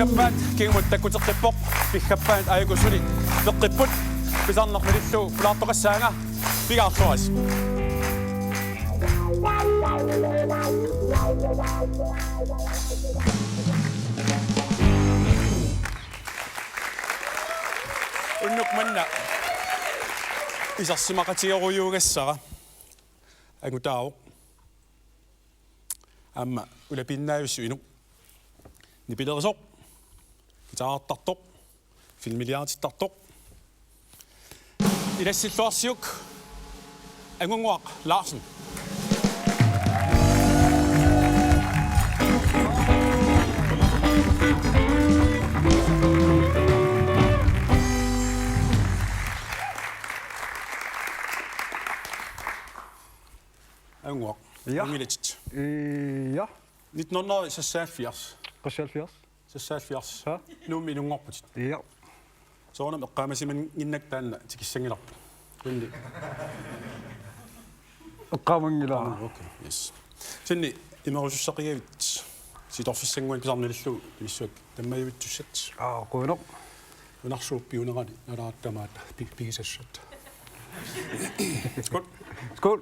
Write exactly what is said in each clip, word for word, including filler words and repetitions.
Piggappaat kingumut takkuteqqippoq, piggappaat aajuku suli peqqipput, pisarneq malillugu pulaartoqassaanga, pingaartoq. Unnuk manna isersimaqatigerujuugassara angutaavoq. Aamma ulapiinnavissuk inuk. Nipilerisoq, guitarertartoq, filmiliaritittartoq. Ilassilluarsiuk Angunnguaq Larsen. Angunnguaq. Ja. Ungilachit. Ja. Nitten hundrede seksoghalvfjerds. Seksoghalvfjerds. Seksoghalvfjerds. Ja. Nuummi inunngorputit. Ja. Soorunami eqqaamasimanngillat taanna tikissanngilarput. Tunni. Eqqaamanngilara. Ah, okay, yes. Tunni imerusussaqigavit sitorfissannguani pisarnillu ilissuak tammajuitsussat. Aa, qujanaq. Unarsuup piunerani nalaat tamaat pi-, pigisassat. Skål. Skål.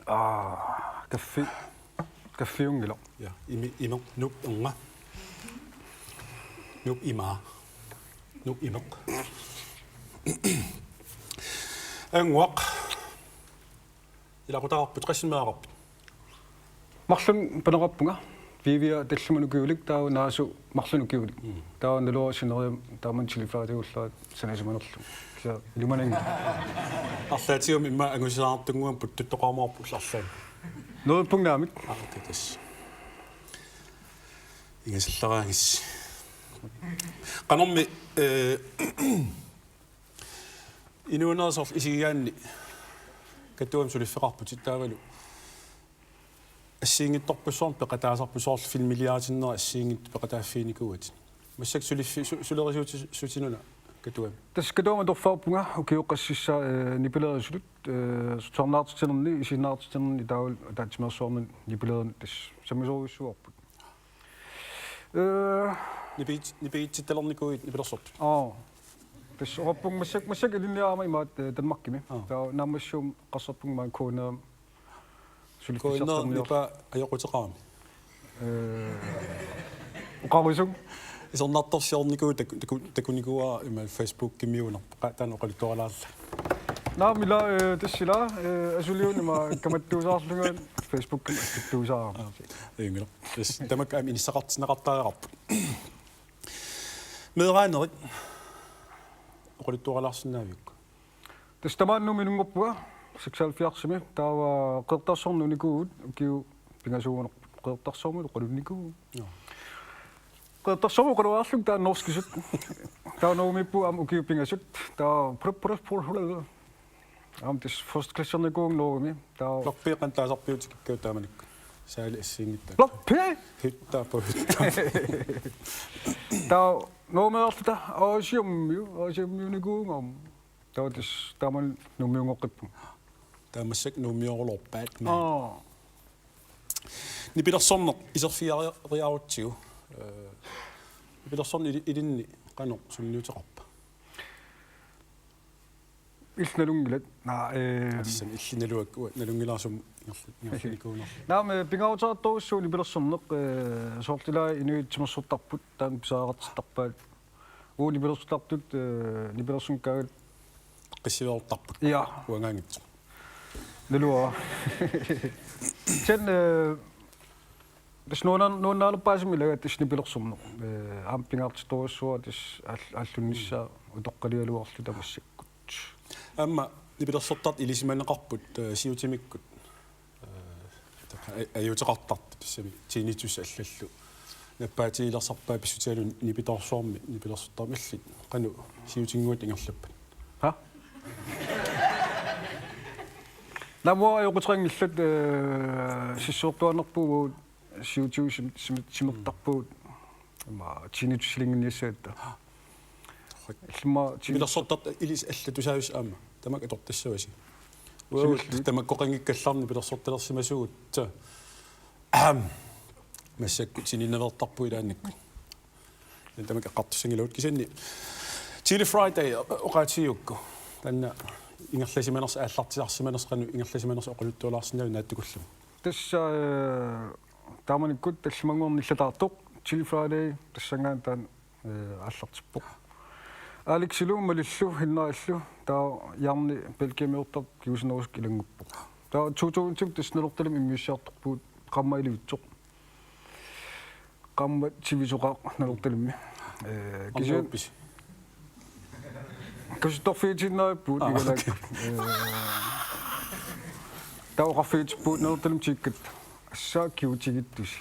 Aa, kaffi. Kaffiunngilaq. Ja, imi-, imeq, Nuup ernga. Nuup imaa. Nuup imeq. Angunnguaq. Ilaqutaqarput, qassinik meeraqarpit? Marlunnik paneqarpunga. Viivia tallimat ukiulik, taava Naasu marlunnik ukiulik. Mm. Taava naluara sineriak taamani tiliffaatigut sanasimanerlunga. Kisianni ilimananngilaq. Arlaatigummi immaqa angusisaartunnguamik puttuttoqarumaarput arlaannik. Neriuppunga naamik. Ah, okay, tassa. Ingasallaraangassi. Qanormi, eh, inuunerusoq isigigaanni Katuami suliffeqarputit taavalu assigiinngitsorpassuarnik peqataasarput, soorlu filmiliaritinnerit assigiinngitsut peqataaffiginikuuatit. Massakkut suliffi-, su-, sulerisuuti-, suutinuna Katuami? Tassa Katuami atorfeqarpunga ukioqqassissaq, eh, nipilerisutut, eh, tusarnaartitsinerni, isiginnaartitsinerni taavalu ataatsimeersuarnut nipilerineq tassa sammisoorujussuuarput. Eh. Nipiit-, nipiitsittalernikuuit nipilersortut? Aa. Tassa oqarpunga massak-, massakkut ilinniarama imaattoq, eh, Danmarkimi. Aa. Taava naammassivoq eqqarsarpunga maani K N R-mi suliffissarsiornior-. K N R-mi nipa ajoquteqarami. Eh, oqarusunga. Isornartorsiornikuuvoq taku-, taku-, takunikuuara ima Facebookimiuunerpoq. Qa-, taanna oqaluttuaralaarlunga. Naamik ila, eh, tassa ila, eh, asuliuna ima kamattuusaarlunga Facebookimi attuttuusaarama. Aa, ajunngilaq. Tassa tamakku aamma inissaqartinneqartariaqarput. Meeraanerit oqaluttuaralaarsinnaaviuk? Tassa tamaani Nuummi inunngorpunga, seksoghalvfjerdsimi, taava Qeqertarsuarni unikuuvugut, ukiut pingasuugunarput. Qeqertarsuarmi oqalunnikuuvugut. Joo. Qeqertarsuarmi oqalualaarlunga taava norskisut. Taava Nuummiippugut aamma ukiut pingasut. Taava prøv, prøv, prøv, prøv. Aamma tassa første klassernikuuvunga Norgemi. Taava Block B qanoq taasarpiuk tikikkatta taamanikkut? Sali assigiinngitsunik. Block B? Hytta på hytta. Taava Nuummeerluta Aasiammiu-, Aasiammiunikuuvunga aamma. Taava tassa taamani Nuummiunngoqqippunga. Taava massakkut Nuummioruloorpat maani. Aa. Nipilersorneq iserfigeriarutsigu. Eh, nipilersorneq ili-, ilinni qanoq sunniuteqarpa? Illit nalunngilat. Naa, eh. Tassami illit naluakka, uanga nalunngilara sumut ingerl-, ingerlanikuunera. Naamik, eh, pingaaruteqartorujussuuvoq nipilersorneq, eh, soorlu ilaa inuit timersortarput, taanna pisariaqartittarpaat. Uagut nipilersortartut, eh, nipilersorneqartut qissiveertarput. Ja. Uangaanngitsoq. Naluara. Sen, eh, tassa nuanna-, nuannaalerpaasimi ilagaat tassa nipilersorneq. Eh, aamma pingaartittorujussuuara tassa aal-, aallunnissaa utoqqaligaluarluta massakkut. Aamma nipilersortartut ilisimaneqarput, eh, siutimikkut. Eh, taqa-, a-, ajuuteqartartut tassami tinnitus allallu. Nappaatigilersarpaat pissutigalugu nipitoorsuarmi nipilersortarami, illit qanoq siutinnguatit ingerlappat? Ha? Naamik uanga ajoquteqanngillat, eh, sissuertuaannarpugut siutigut sim-, sim-, simertarpugut. Ima tinnitus silinginniassagatta. Illimmi ti- Nipilersortartut ilissi allatut saavisi aamma. Tamakku atortassavasi. Uagut simallugu tamakkoqanngikkallarneq nipilersortalersimasugut. Ahem. Massakkut sininnaveertarpugut ilaannikkut. Tamakku eqqartussanngilagut kisianni. Chili Friday oqaatigigukku. Taanna ingerlasimanersoq, aallartisarsimanersoq, qanoq ingerlasimanersoq oqaluttualaarsinnaavit naatsukullammik? Tassa, eh, taamanikkut tallimanngorneq nillataartoq Chili Friday tassanngaanniit taanna, eh, aallartippoq. Alexilu Malillu Hinnarillu taava Jarni Belgiamiortartoq kingusinnerusukkut ilannguppoq. Taava to tusind tassa Nanortalimmi immiussiartorpugut, qaammat ilivitsoq. Qaammat sivisoqaaq Nanortalimmi. Eh, kisianni Aamma uppis. Kassuttorfiitiinnarippugut. Ah, igalaak. Okay. Eh, taava oqarfigitsipput Nanortalimmi tiikkatta: Assaa kigutigittusi.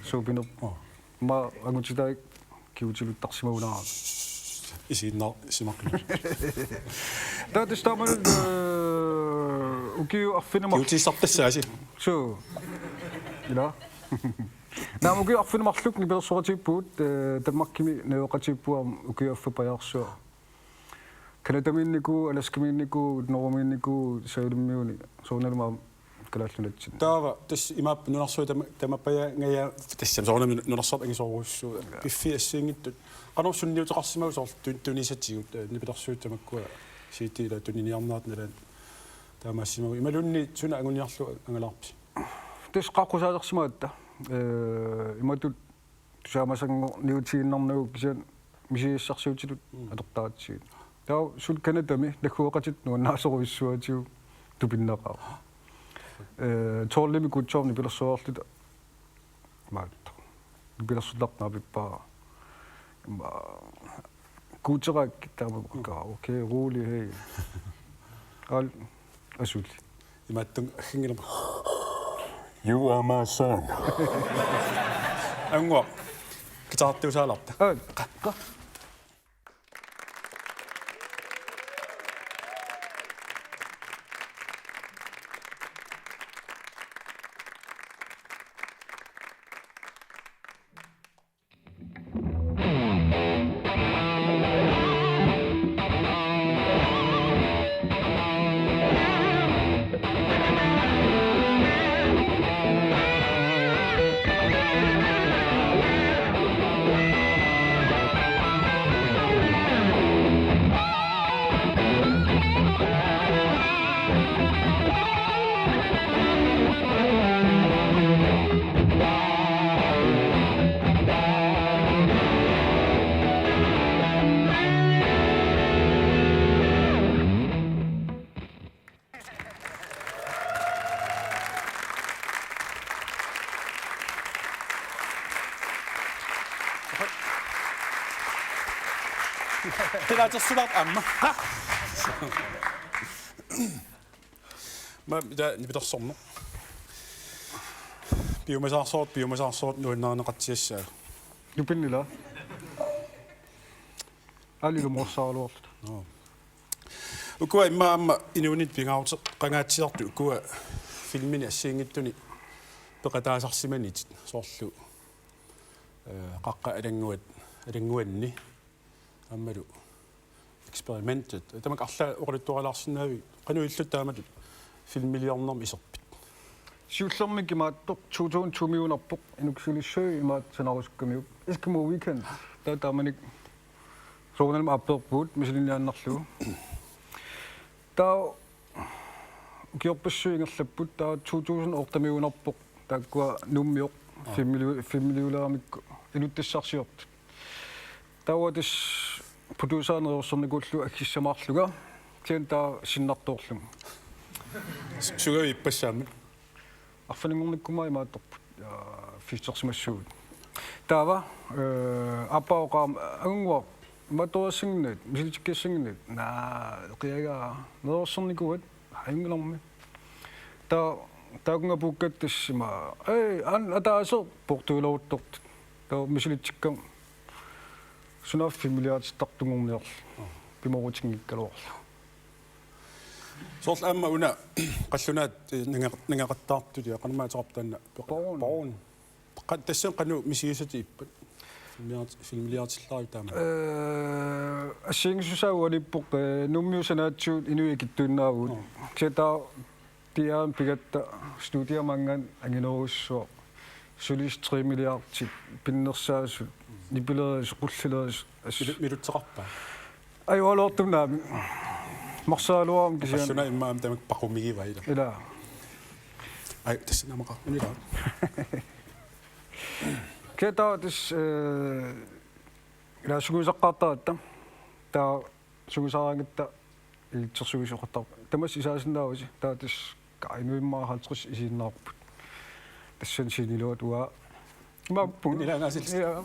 Suupinerpoq. Oh. Aamma angutitaat kigutiluttarsimagunarami. Isiginnaarsimaqqinut. Taava tassa taamani, eh, ukiut arfineq mar- Kigutissartassaasi. Suu. Ila. Naamik, ukiut arfineq-marluk nipilersoqatigiippugut, eh, Danmarkimi najugaqatigiippugut aamma ukiup affaa pajaarsuaq. Canadamiinnikuuvugut, Alaskamiinnikuuvugut, Norgemiinnikuuvugut, Savalimmiuni, soorunalimi aamma Kalaallit Nunatsinni. Taava tassa imaappoq nunarsuaq tama-, tamappajaangajaa, tassami soorunami nunarsuaq angisoorujussuuvoq. Piffissap assigiinngitsut. Qanoq sunniuteqarsimaviuk, soorlu tun-, tunisatigut, eh, nipilersuut tamakkua C D-ila tuniniarnerat nalaani taamaassimavoq. Imaluunniit suna anguniarlugu angalaarpisi? Tassa qaaqqusaasarsimagatta. Eh, imatut tusaamasanngorniutiinnarnagu kisianni misigisassarsiutitut Mm. atortaratsigu. Taava suli Canadami naggueqatitta nuannaasorujussuatigut tupinnaqaaq. Eh, tolvimi Guutermi nipilersuarluta. Maattoq. Nipilersortarneq naapippara. Ima, Guuteraakki taama, okay, rolig, hey. Aal, asuli. Imaattunngilaq. You are my son. Anguaq. Guitartuusaalarta. Aa. Qa-, qa-. Qilaatersilaarpoq aamma. Aamma ila nipilersorneq. Piumasaarsuartut, piumasaarsuartut nuannarineqartitassaaq. Nupinnila. Aali ilumoorsaaraluarluta. Nå. Ukua immaqa aamma inuunitta pingaaruteqangaatsiartut ukua filmini assigiinngitsuni peqataasarsimanitit soorlu, eh, Qaqqat alannguat, alannguanni aammalu Eksperimentit. Tamakku arlaat oqaluttuarilaarsinnaavigit, qanoq ilillutit taamatut filmiliornermi iserpit? Siullermik imaattoq to tusind to-miunarpoq, Inuksulissuit imaattoq sanarusukkamiuk. Eskimo Weekend. Taava taamanikkut soorunalimi aappeerpugut misilinniaannarlugu. Taava ukiorpassuit ingerlapput, taava to tusind otte-miunarpoq, taakkua Nuummiut filmili-, filmiliuleramikku inuttassarsiortut. Taava tassa producerit neriorsornikuullugu aggissamaarlunga, kisianni taava sinnartoorlunga. Su-, sugavit ippassaammat? Arfininngornikkut imaattorput, ja, festersimassuugut. Taava, eh, aappaa oqarama: Anguaq, imaattoorsinnginnavit, misilitikkiassannginnavit? Naa, eqiagaa, neriorsornikuuat, ajunngilarmi. Taava, taakunga puukkatta tassa ima: Ei, an-, ataaseq, poortuileruttortut. Taava misilitsikkama sunaaffa filmiliaatittartunngorniarlugu. Pimoorutinngikkaluarlugu. Soorlu aamma una qallunaat, eh, nanga-, nangaqattaartut, ja, qanormaa ateqarpa taanna? Borgen. Borgen. Qa-, tassani qanoq misigisatit ippat? Filmiliaat-, filmiliaatillaariuk taama? Eh, assigiinngissusaa uaniippoq, eh, Nuummiut sanaatsivut inuit ikittuinnaavugut. Nå. Kisianni taava D R-mi pigatta studiami maanngaanniit anginerujussuaq. Sulisut tre milliardit pinnersaasut, nipilerisut, qullilerisut, as-, Milu-, milutseqarpa? Ajugaluartumik naamik. Marsaaluarami kisianni. Qallunaa immaqa aamma tamakku paqumigivaa ila. Ila. Ai, tassa naamaqarpunga ila. Kisianni taava tassa, eh, ila sungiusaqqaartaratta. Taava sungiusaraangatta ilitsersuisoqartarpoq. Tamassi isaasinnaavusi, taava tassa Kai, nu immaqa halvtreds isiginnaarput. Tassani siniluat uanga. Imaappoq. Ila naasil. Ja.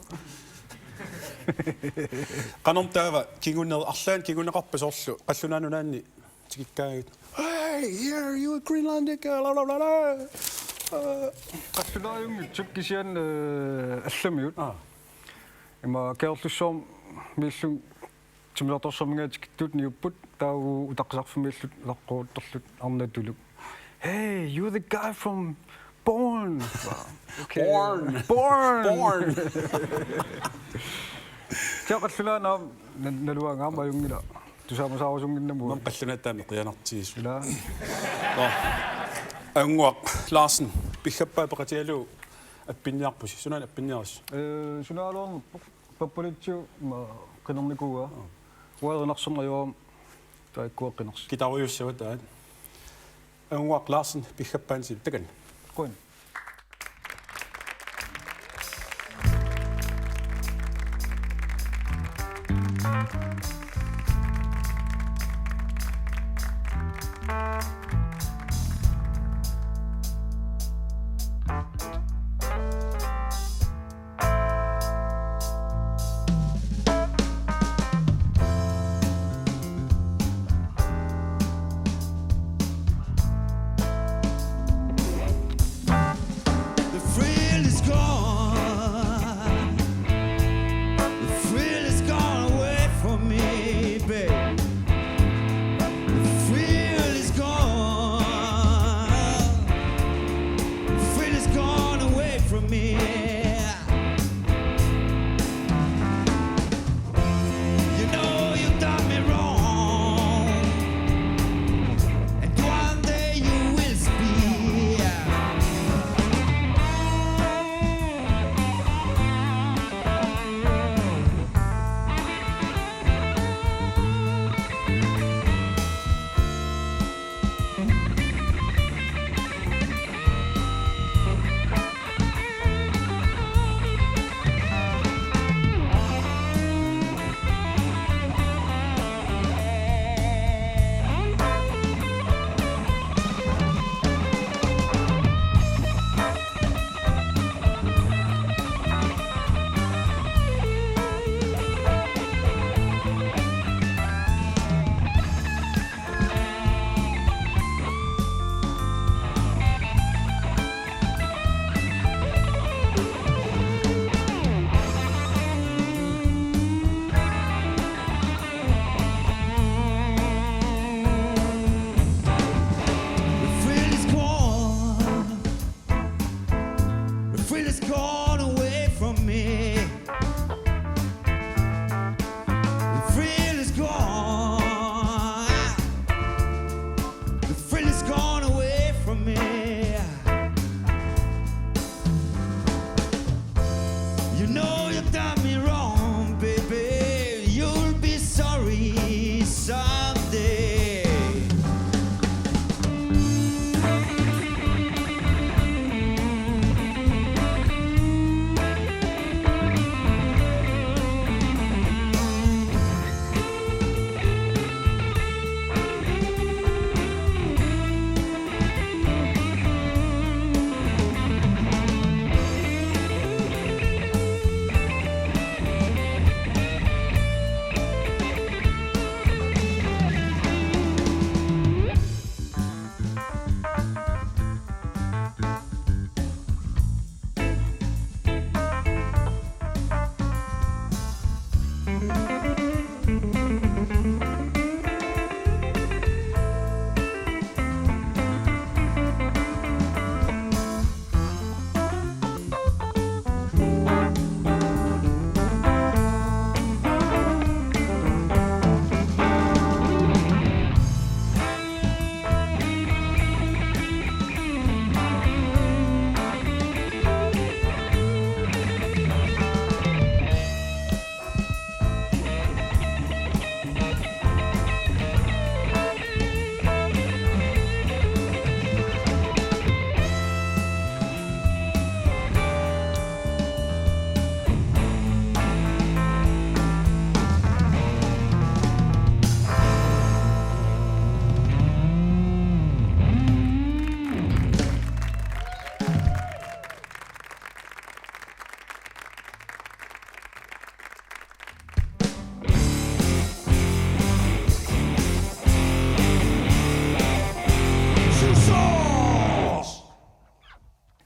Qanormi taava kinguner-, arlaannik kinguneqarpa soorlu Qallunaat Nunaanni tikikkaangakkit? Hey, here, you Greenlandic, la, la, la, la. Øh. Qallunaajunngitsut kisianni, øh, allamiut. Aa. Ima Kangerlussuarmiillunga timersorsuarminngaanniit tikittut niupput, taava Utaqqisarfimmiilluta utaqqeruttorluta arnatullu. "Hey, you're the guy from Born." Okay. Born. Born. Born. Kisianni qallunaanut aamma na-, naluara aamma ajunngilaq. Tusaamasaarusunnginnamut. Maani qallunaat taama qianartigisut. Ila. Nå. Ajunnguaq Larsen, piffissap peqatigalugu appinniarpusi. Sunaana appinniarisi? Øh, sunaagaluarnerpoq. Pappalitsiu ma qinernikua. Uanga erinarsorneq ajorama taakku qinersi. Kitarujussava taanna. Ajunnguaq Larsen, piffissap peqatigalugu takanna. Qujan. The thrill is gone. The thrill is gone away from me, babe. The thrill is gone. The thrill is gone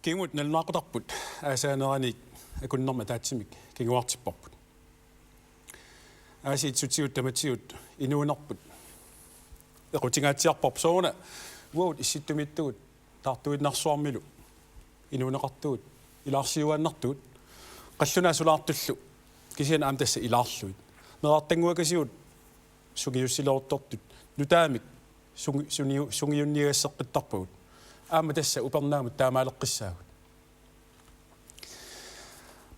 Kingut nalunaaqutarput aasaaneraniit akunnermi ataatsimik kinguartipparput. Aasiit sutigut tamatigut inuunerput equtingaatsiarparput, sooruna uagut Issittumiittugut taartuinnarsuarmilu inuuneqartugut, ilaarsiuaannartugut, qallunaat sulaartullu, kisianni aamma tassa ilaarlugit. Meerartannguakasigut sungiussileruttortut nutaamik sungi-, sungiu-, sungiunniagasseqqittarpagut. Aamma tassa upernaamut taamaaleqqissaagut.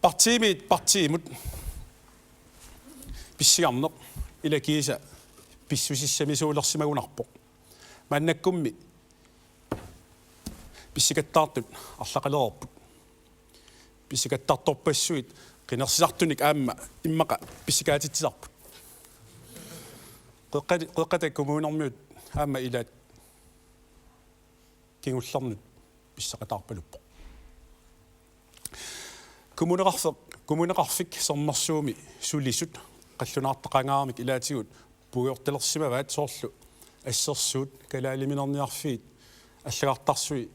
Partiimiit partiimut pissigarneq ila kiisa pissusissamisuulersimagunarpoq. Maannakkummi pissikattaartut arlaqalereerput. Pissikattartorpassuit qinersisartunik aamma immaqa pissikaatitsisarput. Qeqqata-, Qeqqata Kommunermiut aamma ilaat kingullernut pissaqataarpaluppoq. Kommuneqarfeq, Kommuneqarfik Sermersuumi sulisut qallunaartaqangaaramik ilaatigut puigortalersimavaat, soorlu assersuut, kalaaliminerniarfiit, allagartarsui,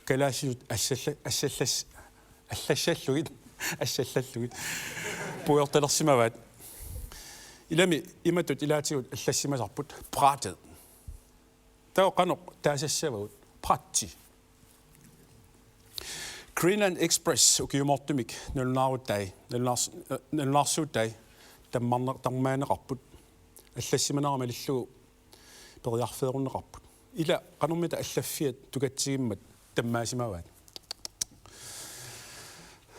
kalaallisut assalla-, assallas-, allassallugit, assallallugit puigortalersimavaat. Ilami imatut ilaatigut allassimasarput: Brættet. Taava qanoq taasassavagut? Brætti. Greenland Express ukiumoortumik nalunaarutai, nalunaars-, øh, nalunaarsuutai tammarne-, tammaanneqarput. Allassimanera malillugu periarfeerunneqarput. Ila qanormita allaffiat tukatsigimmat tammaasimavaat.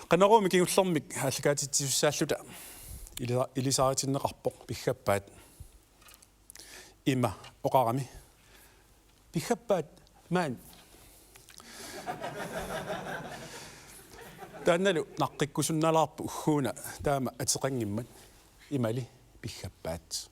Qanorooq kingullermik aallakaatitsisussaalluta ilisa-, ilisaritinneqarpoq piggappaat. Ima oqarami: Piggappaat maani. Taannalu naqqikkusunnalaarpoq ugguuna taama ateqanngimmat. Imali piggappaat.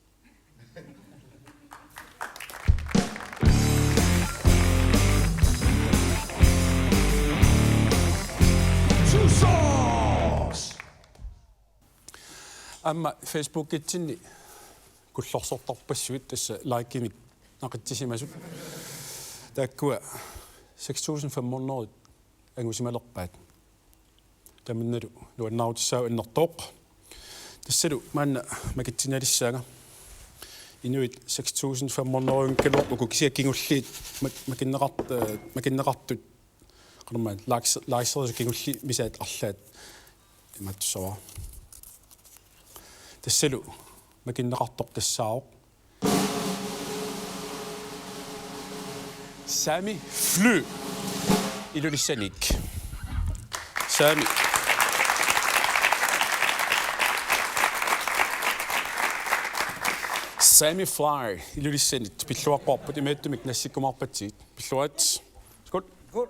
Aamma Facebookitsinni kullorsortarpassuit, tassa likemik naqitsisimasut. Taakkua seks tusind fem hundrede angusimalerpaat. Tamannalu nuannaarutissaagut annertooq. Tassalu maanna makitsinalissaanga. Inuit seks tusind fem hundrede kingulliit mak-, makinneqart-, øh, makinneqartut. Qanormaanna likes-, likes-erisut kingulliit misaat arlaat imaattussavara. Tassalu makinneqartoq tassaavoq Sami Fly Ilulissaniit. Sami. Sami Fly Ilulissanit pilluaqquarput, imaattumik nassikkumaarpatsigit. Pilluarit. Skål. Skål.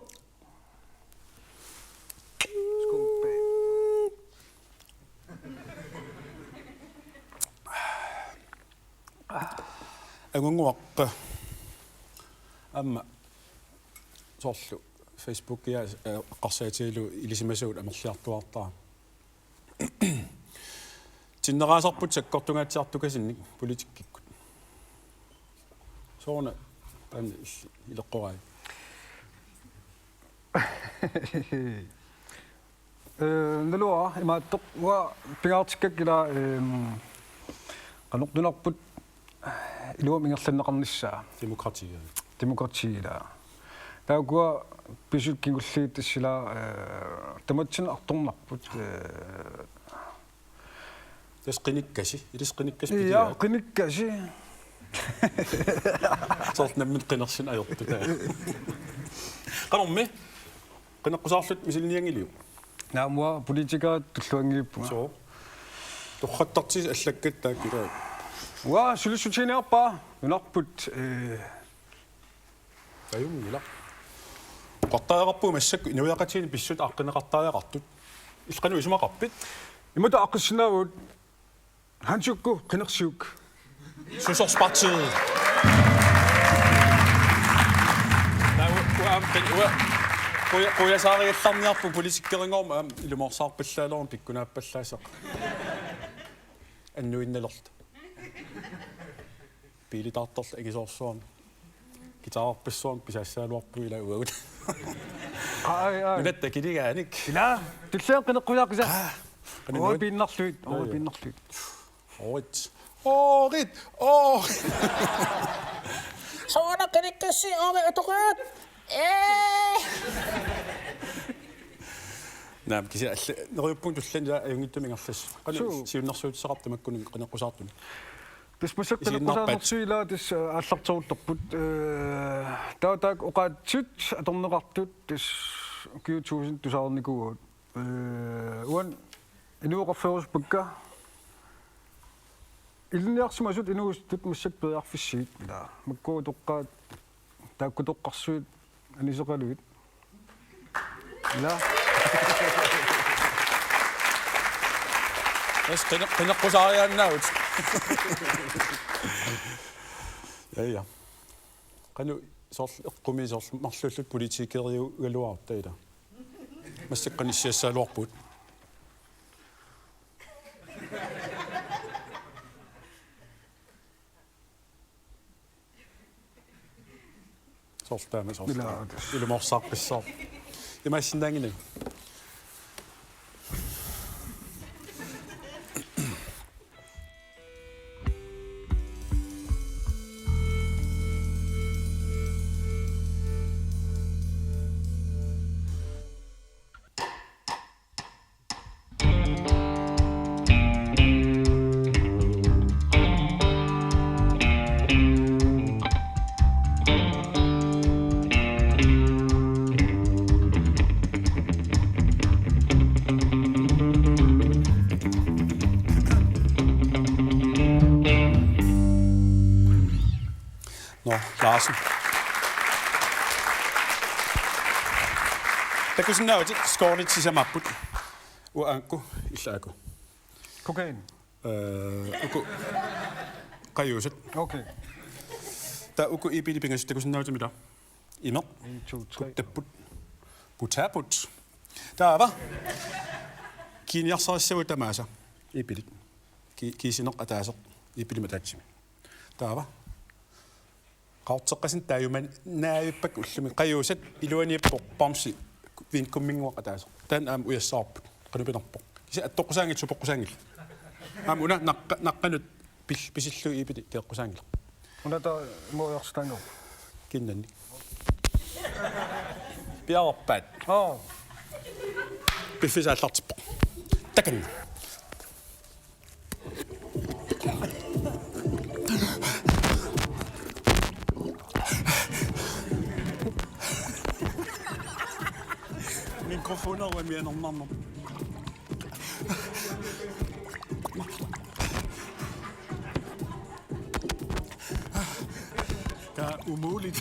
Angunnguaq. Aamma soorlu Facebookia, øh, eqqarsaatigalugu ilisimasugut amerliartuaartara. Tinneraasarput sakkortungaatsiartukasinnik politikkikkut. Sooruna taanna il-, ileqqorai? Øh, naluara imaattoq, uanga pingaartikkakka ila, øhm, qanoq nunarput iluamik ingerlanneqarnissaa. Demokrati. Demokrati ila. Taakkua pisut kingulliit tassa ila, øh, tamatsinnut artornarput, øh. Tassa qinikkasi, ilissi qinikkasi. Ja, pitiaat. Qinikkasi. Soorlu nammineq qinersineq ajortut taava. Qanormi? Qineqqusaarlutit misiliinianngiliuk? Naamik, uanga politikerit tulluanngilippunga. Soo. Torrattartut allakkat taakku ila. Uanga sulissutiginiarpara nunarput, øh. Ajunngilaq. Oqartariaqarpugut massakkut inuiaqatigiinni pissutsit aaqqineqartariaqartut. Illit qanoq isumaqarpit? Imatut aaqqissinnaavugut. Hansiukku, qinersiuk. Susorspartiet. Naa, u-, u-, aamma, qin-, u-, quja-, qujasaarigallarniarpoq politikeringormat aamma ilumoorsaarpallaalerunik pikkunaappallaassaaq. Annuinnalerluta. Biilitaartorluta angisoorsuarmik. Guitarerpassuarnik pisaassagaluarpugut ilaa uagut. Ai, ai. Nunatta kiligaanik. Ilaa, tulliani qineqqusaaqisa. Aa, qanoq? Oi, piinnarluit, oi, piinnarluit. Oorit. Oorit. Oorit. Soorunami qinikkassi, oorit, atoqaat. Ee. Naamik, kisianni alla-, neriuppunga tulliani ilaa ajunngitsumik ingerlassasoq. Qanoq siunnersuutissaqarpa tamakkuninnga qineqqusaartunik? Tassa massakkut isiginnaarpaat. Qineqqusaarnersi ilaa tassa, eh, aallarteruttorput. Eh, taava taakku oqaatsit atorneqartut tassa ukiut tusind tusarnikuuagut. Eh, uani inuusuttut oqarfigerusuppakka. Ilinniarsimasut inuusuttut massakkut periarfissigit. Ilaa. Makku utoqqaat taakku toqqarsuit aniseqaluit. Ilaa. Tassa qine-, qineqqusaariaannaavutit. Ja, ja. Qanoq soorlu eqqumiit soorlu marluulluta politikeriugaluarutta ilaa. Massakkut qanoq issiassagaluarpugut. Soorlu taama soorlu. Ilaa. Ilumoorsaarpassaaq. Imaassinnaanngilaq. Nå, Larsen. Takusinnaavutit, skålit sisamaapput. Uanga, ilaa, uku. Kokain. Øh, uku. Qajuusat. Okay. Taava uku iipilit pingasut takusinnaavutit, ilaa. Imeq. En, to, tre. Kuttapput. Putapput. Taava. Kiiniarsarissagut tamaasa. Iipilit. Ki-, kiisineq ataaseq. Iipilimmi ataatsimi. Taava. Qaqorteqqasinnik taajumanaavippakka ullumi. Qajuusat iluaniippoq bamsi vinkumminnguaq ataaseq. Taanna aamma ujassavarput. Qanoq pinerpoq. Kisianni attoqqusaanngillat, supoqqusaanngillat. Aamma una naqqa-, naqqanut pil-, pisillugu iipilit keeqqusaanngilaq. Una taava imoorsitaanngilaq. Kiinnanni. Piareerpaat. Aa. Piffissaq aallartippoq. Takanna. Mikrofoner uamianermarmut. Taava umuulit.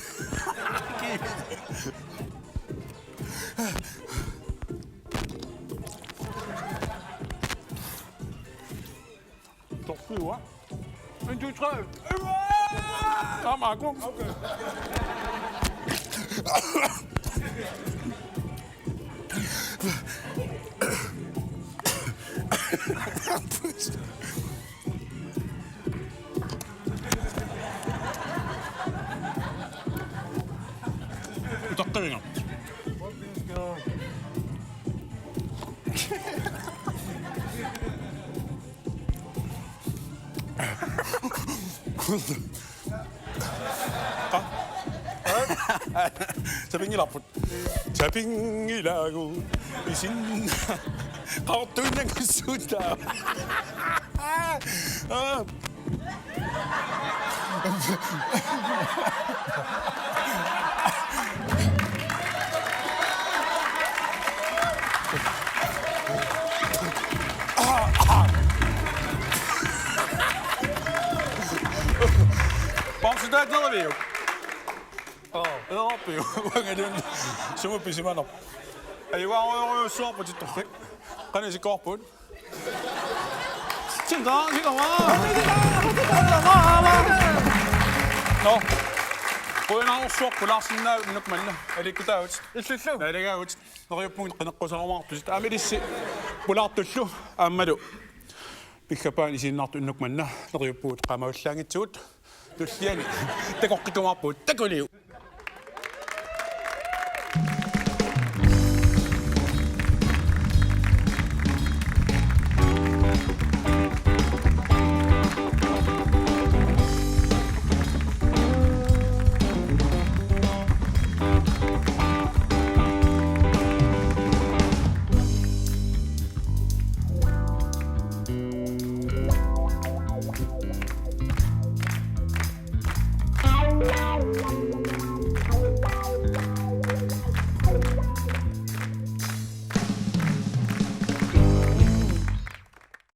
Torfiua. En, to, tre. Taamaaku. Okay. Utaqqavinga. Sapinngilarput. Sapinngilaagut. Isin. Qaqortuinnanngussuutaa. Bamsitaat neriviuk. Aa, eorpiu. Uangaluunniit sumut pisimanerpoq. Ajugaarujorujussuarput ittorfik. Qanoq isikkoqarput? Sintaa, sintaa. Nå. Qujanarsuaq pulaarsinnaavutit unnuk manna. Aliikkutaavutit. Illillu. Naalagaavutit. Neriuppunga qineqqusaarumaartusi. Aamma ilissi pulaartullu. Aammalu. Piffissaq isiginnaartut unnuk manna. Neriuppugut qaamavallaanngitsugut. Tulliani. Takoqqikkumaarpugut. Takuliuk.